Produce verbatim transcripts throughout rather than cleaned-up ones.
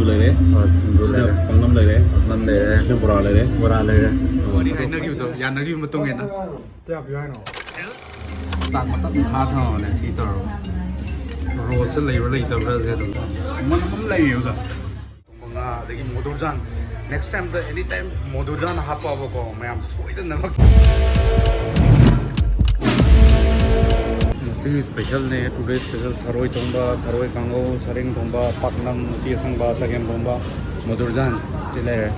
ꯂꯩꯔꯦ꯫ ꯑ, ꯁꯤꯡꯖꯨ ꯁꯤꯗ ꯂꯩꯔꯦ꯫ ꯄꯥꯛꯅꯝ ꯂꯩꯔꯦ꯫ ꯄꯥꯛꯅꯝ ꯂꯩꯔꯦ꯫ ꯁꯤꯅ ꯕꯣꯔꯥ ꯂꯩꯔꯦ꯫ ꯕꯣꯔꯥ ꯂꯩꯔꯦ꯫ ꯋꯥꯔꯤ ꯍꯥꯏꯅꯈꯤꯕꯗꯣ, ꯌꯥꯅꯈꯤꯕ ꯃꯇꯨꯡ ꯏꯟꯅ꯫ ꯀꯌꯥ ꯄꯤꯌꯨ ꯍꯥꯏꯅꯣ? ꯆꯥꯛ ꯃꯊꯛ ꯃꯈꯥ ꯊꯝꯃꯕꯅꯦ ꯁꯤ ꯇꯧꯔꯒ꯫ ꯔꯣꯁꯁꯦ ꯂꯩꯕ꯭ꯔꯥ ꯂꯩꯇꯕ꯭ꯔꯥꯁꯦ ꯑꯗꯨꯝ꯫ ꯃꯅꯝ ꯑꯃ ꯂꯩꯌꯦꯕ꯫ ꯃꯉꯥ, ꯑꯗꯒꯤ ꯃꯣꯗꯨꯔꯖꯥꯟ꯫ Next time ꯗ any time ꯃꯣꯗꯨꯔꯖꯥꯟ ꯍꯥꯞꯄꯛꯑꯕꯀꯣ, ꯃꯌꯥꯝ ꯁꯣꯏꯗꯅꯃꯛ꯫ ꯉꯁꯤꯒꯤ special ꯅꯦ, today special ꯊꯔꯣꯏ ꯊꯣꯡꯕ, ꯊꯔꯣꯏ ꯀꯥꯡꯉꯧ, ꯁꯔꯦꯡ ꯊꯣꯡꯕ, ꯄꯥꯛꯅꯝ, ꯎꯇꯤ ꯑꯁꯪꯕ, ꯆꯒꯦꯝ ꯄꯣꯝꯕ, ꯃꯣꯗꯨꯔꯖꯥꯟ ꯁꯤ ꯂꯩꯔꯦ꯫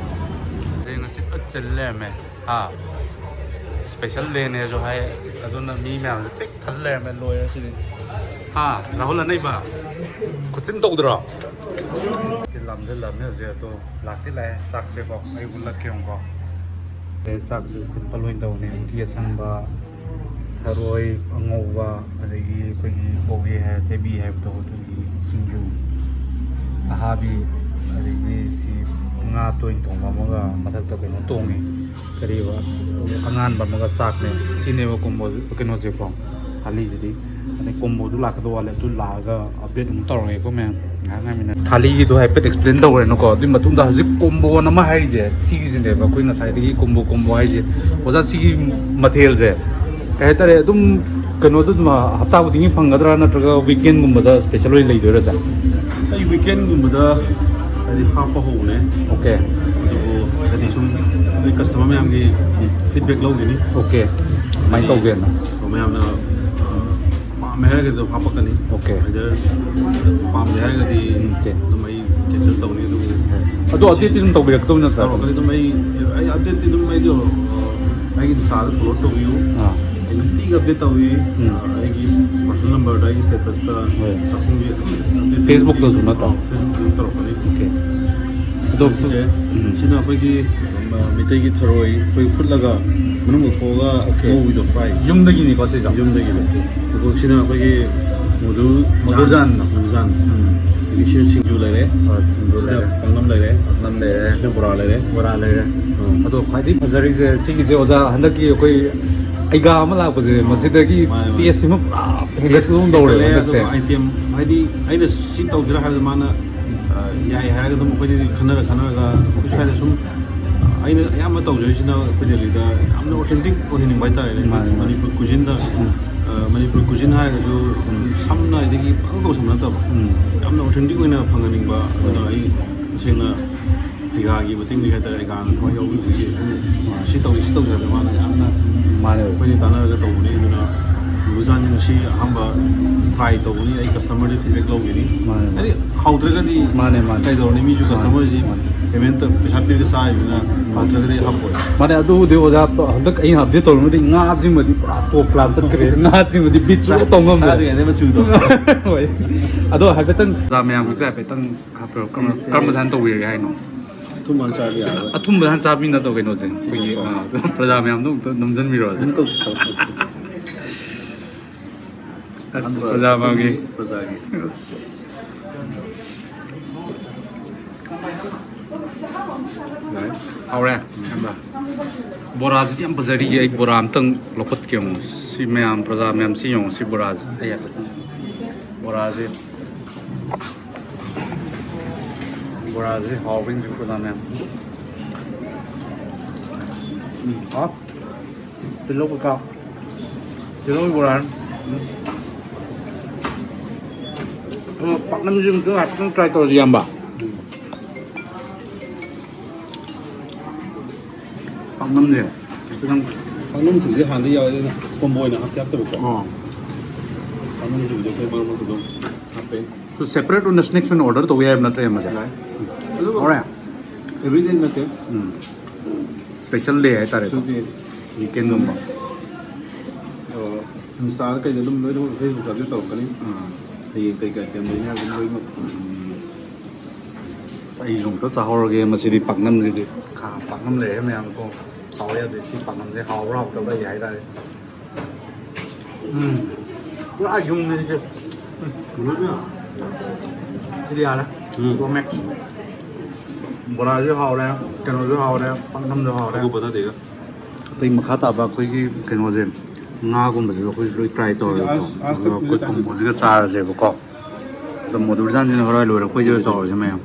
ꯑꯗꯩ ꯉꯁꯤ ꯐꯖ ꯆꯤꯜ ꯂꯩꯔꯝꯃꯦ꯫ ꯍꯥ? Special day ꯅꯦꯁꯨ ꯍꯥꯏ, ꯑꯗꯨꯅ ꯃꯤ ꯃꯌꯥꯝꯁꯦ ꯄꯤꯛ ꯊꯜ ꯂꯩꯔꯝꯃꯦ, ꯂꯣꯏꯔꯦ ꯁꯤꯗꯤ꯫ ꯍꯥ? ꯔꯥꯍꯨꯜ ꯑꯅꯩꯕ? ꯈꯨꯠꯆꯤꯟ ꯇꯧꯗ꯭ꯔꯣ? ꯂꯥꯝꯁꯤꯜꯂꯝꯃꯦ ꯍꯧꯖꯤꯛ, ꯑꯗꯣ ꯂꯥꯛꯇꯤ ꯂꯥꯛꯑꯦ ꯆꯥꯛꯁꯦꯀꯣ, ꯑꯩ ꯎꯠꯂꯛꯀꯦ ꯌꯦꯡꯉꯨꯀꯣ꯫ ꯑꯗꯩ ꯆꯥꯛꯁꯦ simple ꯑꯣꯏꯅ ꯇꯧꯅꯤ, ꯎꯇꯤ ꯑꯁꯪꯕ, ꯊꯔꯣꯏ ꯑꯉꯧꯕ, ꯑꯗꯒꯤ ꯑꯩꯈꯣꯏꯒꯤ ꯀꯣꯕꯤ ꯍꯥꯏ, ꯊꯩꯕꯤ ꯍꯥꯏꯕꯗꯣ, ꯑꯗꯨꯒꯤ ꯁꯤꯡꯖꯨ, ꯑꯍꯥꯕꯤ, ꯑꯗꯒꯤ ꯁꯤ ꯉꯥ ꯇꯣꯏꯅ ꯊꯣꯡꯕ ꯑꯃꯒ, ꯃꯊꯛꯇ ꯀꯩꯅꯣ ꯇꯣꯡꯉꯤ, ꯀꯔꯤꯕ, ꯑꯉꯥꯟꯕ ꯑꯃꯒ ꯆꯥꯛꯅꯦ꯫ ꯁꯤꯅꯦꯕ ꯀꯣꯝꯕꯣ ꯀꯩꯅꯣꯁꯦꯀꯣ, ꯊꯥꯂꯤꯁꯤꯗꯤ꯫ ꯑꯗꯩ ꯀꯣꯝꯕꯣꯗꯨ ꯂꯥꯛꯀꯗꯧ ꯋꯥꯠꯂꯦ, ꯑꯗꯨ ꯂꯥꯛꯑꯒ update ꯑꯃꯨꯛ ꯇꯧꯔꯒꯦꯀꯣ ꯃꯌꯥꯝ꯫ ꯉꯥꯏꯍꯥꯛ ꯉꯥꯏꯃꯤꯟꯅ-, ꯊꯥꯂꯤꯒꯤꯗꯣ ꯍꯥꯏꯐꯦꯠ explain ꯇꯧꯈ꯭ꯔꯦꯅꯀꯣ꯫ ꯑꯗꯨꯒꯤ ꯃꯇꯨꯡꯗ ꯍꯧꯖꯤꯛ ꯀꯣꯝꯕꯣꯅ ꯑꯃ ꯍꯥꯏꯔꯤꯁꯦ, ꯁꯤꯒꯤꯁꯤꯅꯦꯕ ꯑꯩꯈꯣꯏ ꯉꯁꯥꯏꯗꯒꯤ ꯀꯣꯝꯕꯣ ꯀꯣꯝꯕꯣ ꯍꯥꯏꯁꯦ꯫ ꯑꯣꯖꯥ, ꯁꯤꯒꯤ ꯃꯊꯦꯜꯁꯦ ꯀꯩ ꯍꯥꯏꯇꯥꯔꯦ, ꯑꯗꯨꯝ ꯀꯩꯅꯣꯗ ꯑꯗꯨꯝ ꯍꯞꯇꯥ ꯈꯨꯗꯤꯡꯒꯤ ꯐꯪꯒꯗ꯭ꯔꯥ, ꯅꯠꯇ꯭ꯔꯒ weekend ꯒꯨꯝꯕꯗ special ꯑꯣꯏꯅ ꯂꯩꯗꯣꯏꯔꯥ, ꯁꯥꯔ? ꯑꯩ weekend ꯒꯨꯝꯕꯗ ꯍꯥꯏꯗꯤ ꯍꯥꯞꯄ ꯍꯧꯕꯅꯦ꯫ Okay꯫ ꯑꯗꯨꯕꯨ ꯍꯥꯏꯗꯤ ꯁꯨꯝ ꯑꯩ customer ꯃꯌꯥꯝꯒꯤ feedback ꯂꯧꯈꯤꯅꯤ꯫ Okay꯫ ꯀꯃꯥꯏꯅ ꯍꯥꯏꯗꯤ ꯇꯧꯒꯦꯅ? ꯃꯌꯥꯝꯅ ꯄꯥꯝꯃꯦ ꯍꯥꯏꯔꯒꯗꯤ ꯑꯗꯨꯝ ꯍꯥꯞꯄꯛꯀꯅꯤ꯫ Okay꯫ Either ꯄꯥꯝꯗꯦ ꯍꯥꯏꯔꯒꯗꯤ Okay꯫ ꯑꯗꯨꯝ ꯑꯩ cancel ꯇꯧꯅꯤ꯫ ꯑꯗꯨꯕꯨ ꯑꯗꯣ update ꯇꯤ ꯑꯗꯨꯝ ꯇꯧꯕꯤꯔꯛꯀꯗꯧ ꯅꯠꯇ꯭ꯔꯥ? ꯇꯧꯔꯛꯀꯅꯤ ꯑꯗꯨꯝ꯫ ꯑꯩ, ꯑꯩ update ꯇꯤ ꯑꯗꯨꯝ ꯑꯩꯗꯣ, ꯑꯩꯒꯤ Insta ꯗ follow ꯇꯧꯕꯤꯌꯨ꯫ ꯑꯥ꯫ ꯑꯩ ꯅꯨꯡꯇꯤꯒꯤ update ꯇꯧꯏ꯫ ꯎꯝ꯫ ꯑꯩꯒꯤ personal number ꯗ, ꯑꯩꯒꯤ status ꯇ ꯍꯣꯏ꯫ ꯆꯥꯛꯈꯨꯝꯒꯤ ꯑꯗꯨꯝ update Facebook ꯇꯁꯨ ꯅꯠꯇ꯭ꯔꯣ? ꯑꯥ, Facebook ꯇꯁꯨ ꯇꯧꯔꯛꯀꯅꯤ꯫ Okay꯫ ꯑꯗꯣ ꯁꯤꯁꯦ, ꯎꯝ꯫ ꯁꯤꯅ ꯑꯩꯈꯣꯏꯒꯤ, ꯑ, ꯃꯩꯇꯩꯒꯤ ꯊꯔꯣꯏ ꯑꯩꯈꯣꯏ ꯐꯨꯠꯂꯒ ꯃꯅꯨꯡ ꯂꯧꯊꯣꯛꯑꯒ Okay꯫ ꯉꯧꯕꯤꯗꯣ, fry꯫ ꯌꯨꯝꯗꯒꯤꯅꯤꯀꯣ ꯁꯤꯁꯦ? ꯌꯨꯝꯗꯒꯤꯅꯦ꯫ ꯑꯗꯨꯒ ꯁꯤꯅ ꯑꯩꯈꯣꯏꯒꯤ ꯃꯨꯗꯨ ꯃꯨꯗꯨꯔꯖꯥꯟ꯫ ꯃꯨꯗꯨꯔꯖꯥꯟ꯫ ꯎꯝ꯫ ꯑꯗꯒꯤ ꯁꯤꯅ ꯁꯤꯡꯖꯨ ꯂꯩꯔꯦ꯫ ꯑ, ꯁꯤꯡꯖꯨ ꯁꯤꯅ ꯂꯩꯔꯦ꯫ ꯄꯥꯛꯅꯝ ꯂꯩꯔꯦ꯫ ꯄꯥꯛꯅꯝ ꯂꯩꯔꯦ꯫ ꯁꯤꯅ ꯕꯣꯔꯥ ꯂꯩꯔꯦ꯫ ꯕꯣꯔꯥ ꯂꯩꯔꯦ꯫ ꯎꯝ꯫ ꯑꯗꯣ ꯈ꯭ꯋꯥꯏꯗꯒꯤ ꯐꯖꯔꯤꯁꯦ ꯁꯤꯒꯤꯁꯦ ꯑꯣꯖꯥ, ꯍꯟꯗꯛꯀꯤ ꯑꯩꯈꯣꯏ ꯑꯩꯒꯥ ꯑꯃ ꯂꯥꯛꯄꯁꯦ, ꯃꯁꯤꯗꯒꯤ ꯃꯥꯅꯦ, ꯃꯥꯅꯦ꯫ Taste ꯁꯤꯃ ꯄꯨꯔꯥ ꯍꯦꯟꯒꯠꯄꯗꯧꯅ ꯇꯧꯔꯦꯕ ꯍꯦꯟꯒꯠꯂꯦ, ꯍꯟꯗꯛꯁꯦ꯫ ꯑꯗꯨꯒ item ꯍꯥꯏꯗꯤ ꯑꯩꯅ ꯁꯤ ꯇꯧꯁꯤꯔꯥ ꯍꯥꯏꯕꯗ ꯃꯥꯅ, ꯑ, ꯌꯥꯏ ꯑꯩ ꯍꯥꯏꯔꯒ ꯑꯗꯨꯝ ꯑꯩꯈꯣꯏꯗꯤ ꯈꯟꯅꯔ ꯈꯟꯅꯔꯒ ꯑꯩꯈꯣꯏ ꯁ꯭ꯋꯥꯏꯗ ꯁꯨꯝ ꯑꯩꯅ ꯑꯌꯥꯝꯕ ꯇꯧꯖꯔꯤꯁꯤꯅ ꯑꯩꯈꯣꯏ ꯗꯦꯜꯂꯤꯗ ꯌꯥꯝꯅ ꯑꯣꯊꯦꯟꯇꯤꯛ ꯑꯣꯏꯍꯟꯅꯤꯡꯕ ꯍꯥꯏꯇꯥꯔꯦꯅꯦ꯫ ꯃꯥꯅꯦ, ꯃꯥꯅꯦ꯫ ꯃꯅꯤꯄꯨꯔ ꯀꯨꯖꯤꯟꯗ, ꯎꯝ꯫ ꯑ, ꯃꯅꯤꯄꯨꯔ ꯀꯨꯖꯤꯟ ꯍꯥꯏꯔꯒꯁꯨ ꯁꯝꯅ ꯑꯗꯒꯤ ꯄꯪꯀꯧ ꯀꯧꯁꯟꯕ ꯅꯠꯇꯕ, ꯎꯝ꯫ ꯌꯥꯝꯅ ꯑꯣꯊꯦꯟꯇꯤꯛ ꯑꯣꯏꯅ ꯐꯪꯍꯟꯅꯤꯡꯕ꯫ ꯑꯗꯨꯅ ꯑꯩ ꯇꯁꯦꯡꯅ ꯑꯩꯒꯥꯒꯤ ꯃꯇꯦꯡꯗꯤ ꯍꯥꯏꯇꯥꯔꯦ, ꯑꯩꯒꯥꯅ ꯊꯋꯥꯏ ꯌꯥꯎꯕꯤꯕꯒꯤ ꯁꯤ ꯇꯧꯁꯤ, ꯁꯤ ꯇꯧꯁꯤ ꯍꯥꯏꯕꯗ ꯃꯥꯅ ꯌꯥꯝꯅ ꯃꯥꯅꯦ꯫ ꯑꯩꯈꯣꯏꯅ ꯇꯥꯟꯅꯔꯒ ꯇꯧꯕꯅꯤ꯫ ꯑꯗꯨꯅ ꯂꯨꯖꯥꯟꯁꯤ ꯉꯁꯤ ꯑꯍꯥꯟꯕ ꯇ꯭ꯔꯥꯏ ꯇꯧꯕꯅꯤ꯫ ꯑꯩ ꯀꯁꯇꯃꯔꯗꯤ ꯐꯤꯗꯕꯦꯛ ꯂꯧꯈꯤꯅꯤ꯫ ꯃꯥꯅꯦ, ꯃꯥꯅꯦ꯫ ꯍꯥꯏꯗꯤ ꯍꯥꯎꯗ꯭ꯔꯒꯗꯤ ꯃꯥꯅꯦ, ꯃꯥꯅꯦ꯫ ꯀꯩꯗꯧꯔꯅꯤ? ꯃꯤꯁꯨ ꯃꯥꯅꯦ, ꯀꯁꯇꯃꯔꯁꯤ ꯃꯥꯅꯦ꯫ ꯄꯦꯃꯦꯟꯇ ꯄꯩꯁꯥ ꯄꯤꯔꯒ ꯆꯥꯔꯤꯕꯅꯤꯅ ꯍꯥꯎꯗ꯭ꯔꯒꯗꯤ ꯍꯥꯞꯄꯣꯏ꯫ ꯃꯥꯅꯦ, ꯑꯗꯨꯕꯨꯗꯤ ꯑꯣꯖꯥ ꯍꯟꯗꯛ ꯑꯩꯅ ꯑꯞꯗꯦꯠ ꯇꯧꯔꯤꯕꯗꯤ ꯉꯥꯁꯤꯃꯗꯤ ꯄꯨꯔꯥ ꯇꯣꯞ ꯀ꯭ꯂꯥꯁ ꯆꯠꯈ꯭ꯔꯦ꯫ ꯉꯥꯁꯤꯃꯗꯤ ꯕꯤꯠ ꯁꯨꯡꯂꯧ ꯇꯧ ꯉꯝꯗ꯭ꯔꯦ꯫ ꯆꯥꯗ꯭ꯔꯤꯉꯩꯗ ꯃꯆꯨꯗꯣ꯫ ꯍꯣꯏ꯫ ꯑꯗꯣ ꯍꯥꯏꯐꯦꯠꯇꯪ ꯑꯣꯖꯥ ꯃꯌꯥꯝꯒꯤꯁꯨ ꯍꯥꯏꯐꯦꯠꯇꯪ ꯍꯥꯞꯄꯤꯔꯣ꯫ ꯀꯔꯝꯕ, ꯀꯔꯝꯕ ꯁꯥꯏꯅ ꯇꯧꯕꯤꯔꯒꯦ ꯍꯥꯏꯅꯣ? ꯑꯊꯨꯝꯕ ꯆꯥꯕ ꯌꯥꯔꯣꯏ꯫ ꯑꯊꯨꯝꯕ ꯍꯥꯟꯅ ꯆꯥꯕꯤ ꯅꯠꯇ꯭ꯔꯣ ꯀꯩꯅꯣꯁꯦ? ꯑꯩꯈꯣꯏꯒꯤ, ꯁꯤꯁꯦꯀꯣ꯫ ꯑ, ꯄ꯭ꯔꯖꯥ ꯃꯌꯥꯝꯗꯣ ꯑꯝꯇ ꯅꯝꯁꯤꯟꯕꯤꯔꯣ꯫ ꯑꯗꯨꯝ ꯇꯧꯁꯤ, ꯇꯧꯁꯤ꯫ ꯑꯁ, ꯑꯍꯥꯟꯕ ꯄ꯭ꯔꯖꯥ ꯃꯥꯒꯤ꯫ ꯄ꯭ꯔꯖꯥꯒꯤ꯫ ꯌꯥꯏ꯫ ꯍꯥꯎꯔꯦ, ꯏꯌꯥꯝꯕ꯫ ꯕꯣꯔꯥꯁꯤꯗꯤ ꯌꯥꯝ ꯐꯖꯔꯤꯌꯦ꯫ ꯑꯩ ꯕꯣꯔꯥ ꯑꯝꯇꯪ ꯂꯧꯈꯠꯀꯦ ꯌꯦꯡꯉꯣ꯫ ꯁꯤ ꯃꯌꯥꯝ, ꯄ꯭ꯔꯖꯥ ꯃꯌꯥꯝ ꯁꯤ ꯌꯦꯡꯉꯣ, ꯁꯤ ꯕꯣꯔꯥꯁꯦ꯫ ꯑꯩ ꯍꯥꯏꯐꯦꯠꯇꯪ ꯕꯣꯔꯥꯁꯦ꯫ ꯕꯣꯔꯥꯁꯦ ꯍꯥꯎꯕ ꯌꯦꯡꯁꯤ, ꯄ꯭ꯔꯖꯥ ꯃꯌꯥꯝ꯫ ꯎꯝ, ꯍꯥꯎ꯫ ꯇꯤꯜꯍꯧ ꯀꯩꯀꯥ꯫ ꯇꯤꯜꯍꯧ ꯕꯣꯔꯥ꯫ ꯎꯝ꯫ ꯑꯗꯣ ꯄꯥꯛꯅꯝꯁꯤ ꯑꯃꯨꯛꯇꯪ ꯍꯥꯏꯐꯦꯠꯇꯪ ꯇ꯭ꯔꯥꯏ ꯇꯧꯔꯁꯤ, ꯏꯌꯥꯝꯕ꯫ ꯎꯝ꯫ ꯄꯥꯛꯅꯝꯁꯦ ꯈꯤꯇꯪ ꯄꯥꯛꯅꯝꯁꯤꯡꯁꯦ ꯍꯥꯟꯅꯗꯤ ꯌꯥꯎꯋꯦ, ꯑꯗꯨꯅ ꯀꯣꯝꯕꯣ ꯑꯣꯏꯅ ꯍꯥꯞꯇꯤ ꯍꯥꯞꯇꯕꯀꯣ꯫ ꯑꯣ꯫ ꯄꯥꯛꯅꯝꯁꯤꯡꯁꯦ ꯑꯩꯈꯣꯏ ꯃꯔꯛ ꯃꯔꯛꯇ ꯑꯗꯨꯝ ꯍꯥꯞꯄꯦ꯫ ꯁꯨ ꯁꯦꯄꯔꯦꯠ ꯑꯣꯏꯅ ꯁ꯭ꯅꯦꯛꯁ ꯑꯣꯏꯅ ꯑꯣꯔꯗꯔ ꯇꯧꯕ ꯌꯥꯏꯕ ꯅꯠꯇ꯭ꯔꯥ, ꯏꯌꯥꯝꯕꯁꯦ? ꯌꯥꯏ꯫ ꯑꯗꯨꯒ ꯍꯣꯔꯦꯟ? ꯑꯦꯕ꯭ꯔꯤꯗꯦ ꯅꯠꯇꯦ꯫ ꯎꯝ꯫ ꯁ꯭ꯄꯦꯁꯦꯜ ꯗꯦ ꯍꯥꯏꯇꯥꯔꯦꯀꯣ꯫ ꯁ꯭ꯄꯦꯁꯦꯜ ꯗꯦ꯫ ꯋꯤꯀꯦꯟꯒꯨꯝꯕ꯫ ꯑꯣ, ꯏꯟꯁꯇꯥꯗ ꯀꯩꯗ ꯑꯗꯨꯝ ꯂꯣꯏꯅꯃꯛ ꯐꯦꯁꯕꯨꯛꯇ ꯑꯞꯗꯦꯠ ꯇꯧꯔꯛꯀꯅꯤ꯫ ꯎꯝ꯫ ꯍꯌꯦꯡ ꯀꯩ ꯀꯩ ꯑꯥꯏꯇꯦꯝ ꯂꯩꯅꯤ ꯍꯥꯏꯕꯗꯨ ꯂꯣꯏꯅꯃꯛ꯫ ꯎꯝ꯫ ꯑꯁ, ꯑꯩꯁꯨ ꯑꯝꯇ ꯆꯥꯍꯧꯔꯒꯦ ꯃꯁꯤꯗꯤ, ꯄꯥꯛꯅꯝꯁꯤꯗꯤ꯫ ꯈꯥ ꯄꯥꯛꯅꯝ ꯂꯩꯔꯦ ꯃꯌꯥꯝ ꯀꯣ꯫ ꯁꯥꯎ ꯌꯥꯗꯦ꯫ ꯁꯤ ꯄꯥꯛꯅꯝꯁꯦ ꯍꯥꯎꯕ꯭ꯔꯥ ꯍꯥꯎꯇꯕ꯭ꯔꯥ ꯑꯩ ꯍꯥꯏꯇꯥꯔꯦ꯫ ꯎꯝ꯫ ꯄꯨꯔꯥ ꯌꯨꯝꯅꯦ ꯁꯤꯗꯤ꯫ ꯎꯝ꯫ ꯁꯤꯗꯤ ꯌꯥꯔꯦ꯫ ꯎꯝ꯫ Pro max. ꯕꯣꯔꯥꯁꯨ ꯍꯥꯎꯔꯦ, ꯀꯩꯅꯣꯁꯨ ꯍꯥꯎꯔꯦ, ꯄꯥꯛꯅꯝꯁꯨ ꯍꯥꯎꯔꯦ꯫ ꯑꯇꯣꯞꯄ ꯅꯠꯇꯦꯗ꯫ ꯑꯇꯩ ꯃꯈꯥ ꯇꯥꯕ ꯑꯩꯈꯣꯏꯒꯤ ꯀꯩꯅꯣꯁꯦ, ꯉꯥꯒꯨꯝꯕꯁꯤꯁꯨ ꯑꯩꯈꯣꯏꯁꯨ ꯂꯣꯏ ꯇ꯭ꯔꯥꯏ ꯁꯤꯗꯤ ꯇꯧꯔꯒꯦꯀꯣ꯫ ꯑꯁ, ꯑꯁ, ꯑꯗꯨꯒ ꯑꯩꯈꯣꯏ ꯇꯠꯄꯤꯁꯦ ꯀꯣꯝꯕꯣꯁꯤꯒ ꯆꯥꯔꯁꯦꯕꯀꯣ꯫ ꯑꯗꯣ ꯃꯣꯗꯨꯔꯖꯥꯟꯁꯤꯅ ꯍꯣꯔꯦꯟ ꯂꯣꯏꯔꯛꯄꯩꯁꯤꯗ ꯇꯧꯔꯁꯦ ꯃꯌꯥꯝ꯫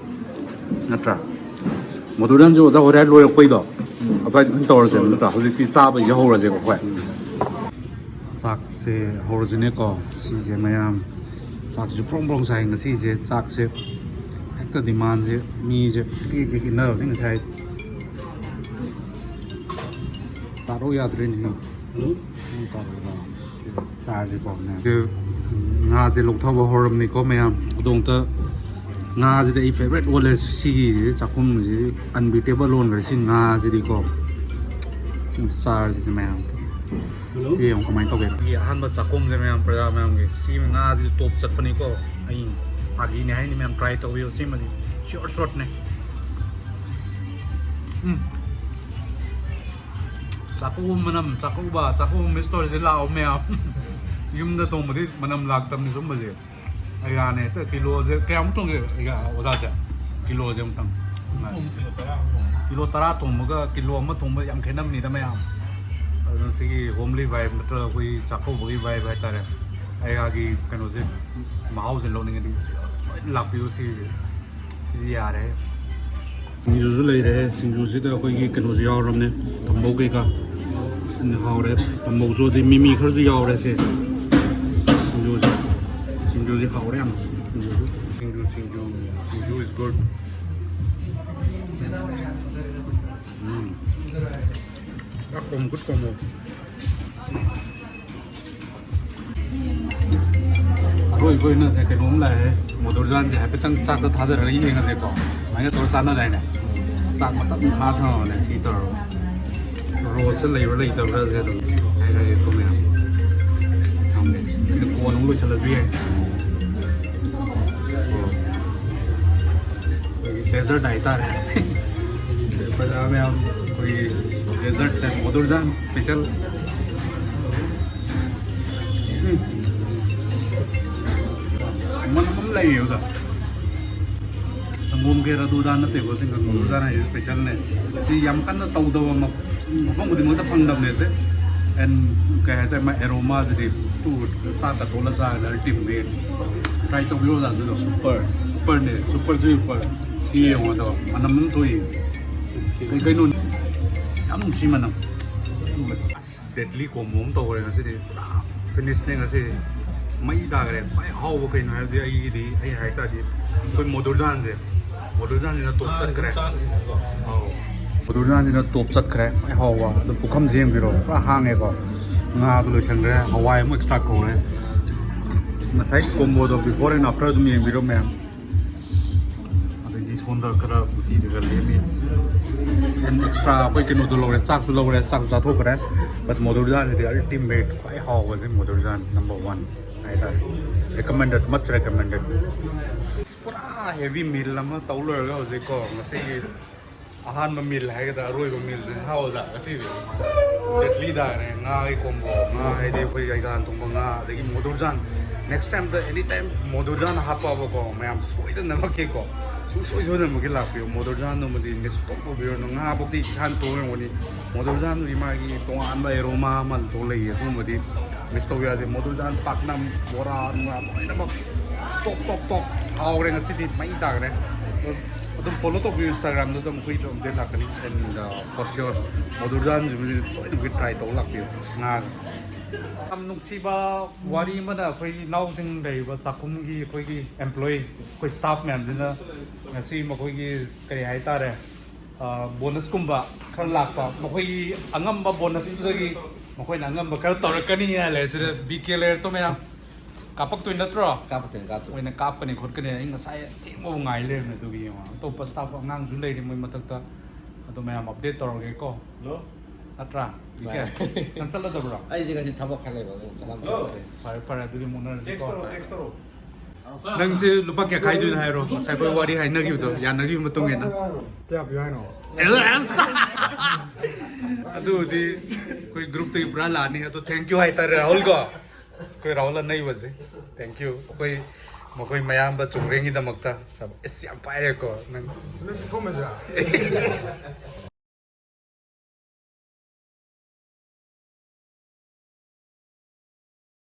ꯅꯠꯇ꯭ꯔꯥ? ꯃꯣꯗꯨꯂꯟꯁꯦ ꯑꯣꯖꯥ ꯍꯣꯏ ꯂꯣꯏꯔꯛꯄꯩꯗꯣ ꯑꯗꯨꯋꯥꯏꯗ ꯑꯗꯨꯝ ꯇꯧꯔꯁꯦꯕ, ꯅꯠꯇ꯭ꯔꯥ? ꯍꯧꯖꯤꯛꯇꯤ ꯆꯥꯕꯩꯁꯦ ꯍꯧꯔꯁꯦꯕ ꯑꯩꯈꯣꯏ꯫ ꯆꯥꯛꯁꯦ ꯍꯧꯔꯁꯤꯅꯦꯀꯣ꯫ ꯁꯤꯁꯦ ꯃꯌꯥꯝ ꯆꯥꯛꯁꯤꯁꯨ ꯄ꯭ꯔꯣꯡ ꯄ꯭ꯔꯣꯡ ꯁꯥꯏ ꯉꯁꯤꯁꯦ꯫ ꯆꯥꯛꯁꯦ ꯍꯦꯛꯇ ꯗꯤꯃꯥꯟꯁꯦ ꯃꯤꯁꯦ ꯀ꯭ꯔꯤꯛ ꯀ꯭ꯔꯤꯛ ꯏꯟꯅꯔꯕꯅꯤ ꯉꯁꯥꯏ꯫ ꯇꯥꯔꯛꯑꯣ ꯌꯥꯗ꯭ꯔꯦꯅꯦ꯫ ꯍꯜꯂꯣ꯫ ꯆꯥꯔꯁꯤꯀꯣ ꯃꯌꯥꯝ꯫ ꯉꯥꯁꯦ ꯂꯧꯊꯕ ꯍꯧꯔꯝꯅꯤꯀꯣ ꯃꯌꯥꯝ꯫ ꯑꯗꯣ ꯑꯝꯇ ꯉꯥꯁꯤꯗꯤ ꯑꯩ ꯐꯦꯕꯔꯦꯠ ꯑꯣꯜꯂꯦ꯫ ꯁꯤꯒꯤꯁꯤ ꯆꯥꯛꯈꯨꯝꯁꯤꯗꯤ ꯑꯟꯕꯤꯇꯦꯕꯜ ꯑꯣꯟꯈ꯭ꯔꯦ ꯁꯤ ꯉꯥꯁꯤꯗꯤꯀꯣ꯫ ꯁꯤ ꯆꯥꯔꯁꯤꯁꯦ ꯃꯌꯥꯝ꯫ ꯁꯤ ꯌꯦꯡꯉꯨ ꯀꯃꯥꯏꯅ ꯇꯧꯒꯦ꯫ ꯑꯩꯒꯤ ꯑꯍꯥꯟꯕ ꯆꯥꯛꯈꯨꯝꯁꯦ ꯃꯌꯥꯝ, ꯄ꯭ꯔꯖꯥ ꯃꯌꯥꯝꯒꯤ꯫ ꯁꯤ ꯉꯥꯁꯤꯗꯤ ꯇꯣꯞ ꯆꯠꯄꯅꯤꯀꯣ꯫ ꯑꯩ ꯐꯥꯒꯤꯅꯤ ꯍꯥꯏꯅꯤ ꯃꯌꯥꯝ, ꯇ꯭ꯔꯥꯏ ꯇꯧꯕꯤꯌꯨ꯫ ꯁꯤꯃꯗꯤ ꯁꯤꯌꯣꯔ ꯁꯣꯠꯅꯦ꯫ ꯎꯝ꯫ ꯆꯥꯛꯀꯧꯕ ꯃꯅꯝ, ꯆꯥꯛꯀꯧꯕ, ꯆꯥꯛꯀꯧꯕ ꯃꯤꯁ ꯇꯧꯔꯤꯁꯦ ꯂꯥꯛꯑꯣ ꯃꯌꯥꯝ꯫ ꯌꯨꯝꯗ ꯊꯣꯡꯕꯗꯤ ꯃꯅꯝ ꯂꯥꯛꯇꯕꯅꯤ ꯁꯨꯝꯕꯁꯦ꯫ ꯑꯩꯒꯥꯅꯦ ꯍꯦꯛꯇ ꯀꯤꯂꯣꯁꯦ ꯀꯌꯥꯃꯨꯛ ꯊꯣꯡꯒꯦ ꯑꯩꯒꯥ ꯑꯣꯖꯥꯁꯦ? ꯀꯤꯂꯣꯁꯦ ꯑꯃꯨꯛꯇꯪ꯫ ꯀꯤꯂꯣ ꯇꯔꯥ ꯊꯣꯡꯕꯒ ꯀꯤꯂꯣ ꯑꯃ ꯊꯣꯡꯕ ꯌꯥꯝ ꯈꯦꯠꯅꯕꯅꯤꯗ ꯃꯌꯥꯝ꯫ ꯑꯗꯨꯅ ꯁꯤꯒꯤ ꯍꯣꯝꯂꯤ ꯚꯥꯏꯕ ꯅꯠꯇ꯭ꯔꯒ ꯑꯩꯈꯣꯏꯒꯤ ꯆꯥꯛꯀꯧꯕꯒꯤ ꯚꯥꯏꯕ ꯍꯥꯏꯇꯥꯔꯦ꯫ ꯑꯩꯒꯥꯒꯤ ꯀꯩꯅꯣꯁꯦ ꯃꯍꯥꯎꯁꯦ ꯂꯧꯅꯤꯡꯉꯗꯤ ꯁꯣꯏꯗꯅ ꯂꯥꯛꯄꯤꯌꯨ ꯁꯤꯒꯤꯁꯦ꯫ ꯁꯤꯗꯤ ꯌꯥꯔꯦ꯫ ꯁꯤꯡꯖꯨꯁꯨ ꯂꯩꯔꯦ꯫ ꯁꯤꯡꯖꯨꯁꯤꯗ ꯑꯩꯈꯣꯏꯒꯤ ꯀꯩꯅꯣꯁꯨ ꯌꯥꯎꯔꯕꯅꯦ, ꯊꯝꯕꯧ ꯀꯩꯀꯥ꯫ ꯁꯤꯅ ꯍꯥꯎꯔꯦ꯫ ꯊꯝꯕꯧꯁꯨ ꯑꯗꯩ ꯃꯤꯃꯤ ꯈꯔꯁꯨ ꯌꯥꯎꯔꯦ ꯁꯦ꯫ ꯁꯤꯡꯖꯨꯁꯦ, ꯁꯤꯡꯖꯨꯁꯦ ꯍꯥꯎꯔꯦ ꯌꯥꯝ꯫ ꯁꯤꯡꯖꯨꯁꯨ꯫ ꯁꯤꯡꯖꯨ, ꯁꯤꯡꯖꯨ, ꯁꯤꯡꯖꯨ is good. ꯎꯝ꯫ ꯆꯥꯛ ꯀꯣꯝ, good combo꯫ ꯑꯔꯣꯏꯕ ꯑꯣꯏꯅ ꯁꯦ ꯀꯩꯅꯣꯝ ꯂꯥꯛꯑꯦ, ꯃꯣꯗꯨꯔꯖꯥꯟꯁꯦ ꯍꯥꯏꯐꯦꯠꯇꯪ ꯆꯥꯛꯇ ꯊꯥꯗꯔꯒ ꯌꯦꯡꯉꯁꯦꯀꯣ꯫ ꯁꯨꯃꯥꯏꯅ ꯇꯧꯔ ꯆꯥꯟꯅꯗꯥꯏꯅꯦ? ꯆꯥꯛ ꯃꯊꯛ ꯃꯈꯥ ꯊꯝꯃꯕꯅꯦ ꯁꯤ ꯇꯧꯔꯒ꯫ ꯔꯣꯁꯁꯦ ꯂꯩꯕ꯭ꯔꯥ ꯂꯩꯇꯕ꯭ꯔꯥꯁꯦ ꯑꯗꯨꯝ ꯍꯥꯏꯔꯒꯦꯀꯣ ꯃꯌꯥꯝ꯫ ꯊꯝꯒꯦ꯫ ꯁꯤꯗ ꯀꯣꯟ ꯑꯃꯨꯛ ꯂꯣꯏꯁꯤꯜꯂꯁꯨ ꯌꯥꯏ꯫ ꯑꯣ꯫ ꯑꯩꯈꯣꯏꯒꯤ ꯗꯦꯖꯔꯠ ꯍꯥꯏꯇꯥꯔꯦ꯫ ꯄ꯭ꯔꯖꯥ ꯃꯌꯥꯝ ꯑꯩꯈꯣꯏꯒꯤ ꯗꯦꯖꯔꯠꯁꯦ ꯃꯣꯗꯨꯔꯖꯥꯟ ꯁ꯭ꯄꯦꯁꯦꯜ꯫ ꯎꯝ꯫ ꯃꯅꯝ ꯑꯃ ꯂꯩꯌꯦ ꯑꯣꯖꯥ꯫ ꯁꯪꯒꯣꯝ ꯈꯦꯔ ꯑꯗꯨꯗꯥ ꯅꯠꯇꯦꯀꯣ, ꯁꯤ ꯃꯣꯗꯨꯔꯖꯥꯟ ꯍꯥꯏꯁꯦ ꯁ꯭ꯄꯦꯁꯦꯜꯅꯦ꯫ ꯁꯤ ꯌꯥꯝ ꯀꯟꯅ ꯇꯧꯗꯕ ꯃ-, ꯃꯐꯝ ꯈꯨꯗꯤꯡꯃꯛꯇ ꯐꯪꯗꯕꯅꯦ ꯁꯦ꯫ ꯑꯦꯟ ꯀꯩ ꯍꯥꯏꯇꯥꯔꯦ, ꯃꯥ ꯑꯦꯔꯣꯃꯥꯁꯤꯗꯤ ꯇꯨ ꯆꯥꯛꯀ ꯇꯣꯠꯂ ꯆꯥꯔꯗꯤ ꯑꯜꯇꯤꯃꯦꯠ꯫ ꯇ꯭ꯔꯥꯏ ꯇꯧꯕꯤꯌꯣ ꯑꯣꯖꯥ ꯑꯗꯨꯗꯣ꯫ ꯁꯨꯄꯔ꯫ ꯁꯨꯄꯔꯅꯦ, ꯁꯨꯄꯔꯁꯨ ꯁꯨꯄꯔ꯫ ꯁꯤ ꯌꯦꯡꯉꯣ ꯑꯗꯣ, ꯃꯅꯝ ꯑꯃ ꯊꯣꯛꯏ꯫ ꯀꯩ ꯀꯩꯅꯣ? ꯌꯥꯝ ꯅꯨꯡꯁꯤ ꯃꯅꯝ꯫ ꯗꯦꯠꯂꯤ ꯀꯣꯝꯕꯣ ꯑꯃ ꯇꯧꯈ꯭ꯔꯦ ꯉꯁꯤꯗꯤ, ꯄꯨꯔꯥ ꯐꯤꯅꯤꯁꯅꯦ ꯉꯁꯤꯗꯤ꯫ ꯃꯩ ꯇꯥꯈ꯭ꯔꯦ꯫ ꯈ꯭ꯋꯥꯏ ꯍꯥꯎꯕ ꯀꯩꯅꯣ ꯍꯥꯏꯕꯗꯤ, ꯑꯩꯒꯤꯗꯤ, ꯑꯩ ꯍꯥꯏꯇꯥꯔꯗꯤ, ꯑꯩꯈꯣꯏ ꯃꯣꯗꯨꯔꯖꯥꯟꯁꯦ, ꯃꯣꯗꯨꯔꯖꯥꯟꯁꯤꯅ ꯇꯣꯞ ꯆꯠꯈ꯭ꯔꯦ꯫ ꯑꯧ, ꯃꯣꯗꯨꯔꯖꯥꯟꯁꯤꯅ ꯇꯣꯞ ꯆꯠꯈ꯭ꯔꯦ, ꯈ꯭ꯋꯥꯏ ꯍꯥꯎꯕ꯫ ꯑꯗꯣ ꯄꯨꯈꯝꯁꯦ ꯌꯦꯡꯕꯤꯔꯣ, ꯄꯨꯔꯥ ꯍꯥꯡꯉꯦꯀꯣ꯫ ꯉꯥꯗꯣ ꯂꯣꯏꯁꯟꯈ꯭ꯔꯦ, ꯍꯋꯥꯏ ꯑꯃꯨꯛ ꯑꯦꯛꯁꯇ꯭ꯔꯥ ꯀꯧꯔꯦ꯫ ꯉꯁꯥꯏ ꯀꯣꯝꯕꯣꯗꯣ before and after ꯑꯗꯨꯝ ꯌꯦꯡꯕꯤꯔꯣ ꯃꯌꯥꯝ꯫ ꯑꯗꯒꯤ ꯁꯣꯝꯗ ꯈꯔ ꯎꯇꯤ ꯀꯩꯀꯥ ꯂꯦꯝꯃꯤ꯫ ꯑꯦꯟ ꯑꯦꯛꯁꯇ꯭ꯔꯥ ꯑꯩꯈꯣꯏ ꯀꯩꯅꯣꯗꯣ ꯂꯧꯔꯦ, ꯆꯥꯛꯁꯨ ꯂꯧꯔꯦ, ꯆꯥꯛꯁꯨ ꯆꯥꯊꯣꯛꯈ꯭ꯔꯦ꯫ But ꯃꯣꯗꯨꯔꯖꯥꯟꯁꯤꯗꯤ ꯑꯜꯇꯤꯃꯦꯠ, ꯈ꯭ꯋꯥꯏ ꯍꯥꯎꯕꯁꯦ ꯃꯣꯗꯨꯔꯖꯥꯟ number one ꯍꯥꯏꯇꯥꯔꯦ꯫ Recommended, much recommended꯫ ꯄꯨꯔꯥ heavy meal ꯑꯃ ꯇꯧ ꯂꯣꯏꯔꯒ ꯍꯧꯖꯤꯛꯀꯣ, ꯉꯁꯤꯒꯤ ꯑꯍꯥꯟꯕ meal ꯍꯥꯏꯒꯗ꯭ꯔꯥ, ꯑꯔꯣꯏꯕ mealꯁꯦ ꯍꯥꯎꯖꯥ ꯉꯁꯤꯗꯤ꯫ ꯗꯦꯠꯂꯤ ꯇꯥꯔꯦ, ꯉꯥꯒꯤ ꯀꯣꯝꯕꯣ, ꯉꯥ ꯍꯥꯏꯗꯤ ꯑꯩꯈꯣꯏ ꯌꯥꯏꯒꯥꯟ ꯊꯣꯡꯕ ꯉꯥ, ꯑꯗꯒꯤ ꯃꯣꯗꯨꯔꯖꯥꯟ꯫ Next timeꯗ any time ꯃꯣꯗꯨꯔꯖꯥꯟ ꯍꯥꯞꯄꯕꯀꯣ, ꯃꯌꯥꯝ ꯁꯣꯏꯗꯅꯃꯛꯀꯤꯀꯣ, ꯁꯨꯡꯁꯣꯏ ꯁꯣꯏꯗꯅꯃꯛꯀꯤ ꯂꯥꯛꯄꯤꯌꯨ꯫ ꯃꯣꯗꯨꯔꯖꯥꯟꯗꯨꯃꯗꯤ miss ꯁꯨꯡꯇꯧ ꯇꯧꯕꯤꯔꯨꯅꯨ꯫ ꯉꯥ ꯐꯥꯎꯗꯤ ꯏꯁꯥꯅ ꯊꯣꯡ ꯌꯦꯡꯉꯨꯅꯤ, ꯃꯣꯗꯨꯔꯖꯥꯟꯗꯨꯒꯤ ꯃꯥꯒꯤ ꯇꯣꯉꯥꯟꯕ aroma ꯑꯃ ꯊꯣꯛ ꯂꯩꯌꯦ, ꯑꯗꯨꯒꯨꯝꯕꯗꯤ miss ꯇꯧꯕ ꯌꯥꯗꯦ꯫ ꯃꯣꯗꯨꯔꯖꯥꯟ, ꯄꯥꯛꯅꯝ, ꯕꯣꯔꯥ, ꯅꯨꯡꯔꯥ ꯂꯣꯏꯅꯃꯛ top, top, top꯫ ꯍꯥꯎꯔꯦ ꯉꯁꯤꯗꯤ, ꯃꯩ ꯇꯥꯈ꯭ꯔꯦ꯫ ꯑꯗꯨꯝ follow ꯇꯧꯕꯤꯌꯨ, Instagramꯗ ꯑꯗꯨꯝ ꯑꯩꯈꯣꯏꯁꯨ update ꯂꯥꯛꯀꯅꯤ꯫ And, uh, for sure, ꯃꯣꯗꯨꯔꯖꯥꯟꯁꯤꯕꯨꯗꯤ ꯁꯣꯏꯗꯅꯃꯛꯀꯤ try ꯇꯧꯕ ꯂꯥꯛꯄꯤꯌꯨ꯫ ꯉꯥ ꯌꯥꯝ ꯅꯨꯡꯁꯤꯕ ꯋꯥꯔꯤ ꯑꯃꯅ, ꯑꯩꯈꯣꯏ ꯏꯅꯥꯎꯁꯤꯡ ꯂꯩꯔꯤꯕ ꯆꯥꯛꯈꯨꯝꯒꯤ ꯑꯩꯈꯣꯏꯒꯤ employee, ꯑꯩꯈꯣꯏ staff ꯃꯌꯥꯝꯁꯤꯅ ꯉꯁꯤ ꯃꯈꯣꯏꯒꯤ, ꯀꯔꯤ ꯍꯥꯏꯇꯥꯔꯦ, ꯑ, bonusꯀꯨꯝꯕ ꯈꯔ ꯂꯥꯛꯄ, ꯃꯈꯣꯏꯒꯤ ꯑꯉꯝꯕ bonusꯇꯨꯗꯒꯤ ꯃꯈꯣꯏꯅ ꯑꯉꯝꯕ ꯈꯔ ꯇꯧꯔꯛꯀꯅꯤ ꯍꯥꯏ ꯂꯩꯔꯦ꯫ ꯁꯤꯗ BK ꯂꯩꯔꯦ, ꯇꯣ ꯃꯌꯥꯝ꯫ ꯀꯥꯞꯄꯛꯇꯣꯏ ꯅꯠꯇ꯭ꯔꯣ? ꯀꯥꯞꯄꯛꯇꯣꯏꯅꯤ, ꯀꯥꯞꯄꯛꯇꯣꯏꯅꯤ꯫ ꯃꯣꯏꯅ ꯀꯥꯞꯀꯅꯤ ꯈꯣꯠꯀꯅꯤ, ꯑꯩ ꯉꯁꯥꯏ ꯑꯊꯦꯡꯕꯕꯨ ꯉꯥꯏ ꯂꯩꯔꯝꯃꯦ꯫ ꯑꯗꯨꯒꯤ ꯌꯦꯡꯉꯣ, ꯑꯇꯣꯞꯄ staff ꯑꯉꯥꯡꯁꯨ ꯂꯩꯔꯤ ꯃꯣꯏ ꯃꯊꯛꯇ꯫ ꯑꯗꯣ ꯃꯌꯥꯝ update ꯇꯧꯔꯒꯦꯀꯣ꯫ Hello? ꯅꯠꯇ꯭ꯔꯥ? ꯚꯥꯏ꯫ ꯅꯪ ꯆꯠꯂꯗꯕ꯭ꯔꯣ? ꯑꯩꯁꯦ ꯉꯁꯤ ꯊꯕꯛ ꯈꯔ ꯂꯩꯕ, ꯑꯗꯨꯅ ꯆꯠꯂꯝꯕ꯫ ꯍꯜꯂꯣ꯫ ꯐꯔꯦ, ꯐꯔꯦ, ꯑꯗꯨꯗꯤ ꯑꯃꯨꯛ ꯎꯅꯔꯁꯤꯀꯣ꯫ Text ꯇꯧꯔꯣ, text ꯇꯧꯔꯣ꯫ ꯅꯪꯁꯦ ꯂꯨꯄꯥ ꯀꯌꯥ ꯈꯥꯏꯗꯣꯏꯅꯣ ꯍꯥꯏꯔꯣ, ꯉꯁꯥꯏ ꯑꯩꯈꯣꯏ ꯋꯥꯔꯤ ꯍꯥꯏꯅꯈꯤꯕꯗꯣ, ꯌꯥꯅꯈꯤꯕ ꯃꯇꯨꯡ ꯏꯟꯅ꯫ ꯀꯌꯥ ꯄꯤꯌꯨ ꯍꯥꯏꯅꯣ? ꯑꯗꯨꯕꯨꯗꯤ ꯑꯩꯈꯣꯏ groupꯇꯒꯤ ꯄꯨꯔꯥ ꯂꯥꯛꯑꯅꯤ꯫ ꯑꯗꯣ thank you ꯍꯥꯏꯇꯥꯔꯦ, ꯔꯥꯍꯨꯜ ꯀꯣ꯫ ꯑꯩꯈꯣꯏ ꯔꯥꯍꯨꯜ ꯑꯅꯩꯕꯁꯦ꯫ Thank you꯫ ꯑꯩꯈꯣꯏ, ꯃꯈꯣꯏ ꯃꯌꯥꯝꯕ ꯆꯨꯝꯔꯦꯡꯒꯤꯗꯃꯛꯇ꯫ ꯁꯕ-, ꯑꯁ, ꯌꯥꯝ ꯄꯥꯏꯔꯦꯀꯣ ꯅꯪ꯫ ꯅꯪ ꯁꯤ ꯊꯣꯡꯕꯁꯤꯔꯥ?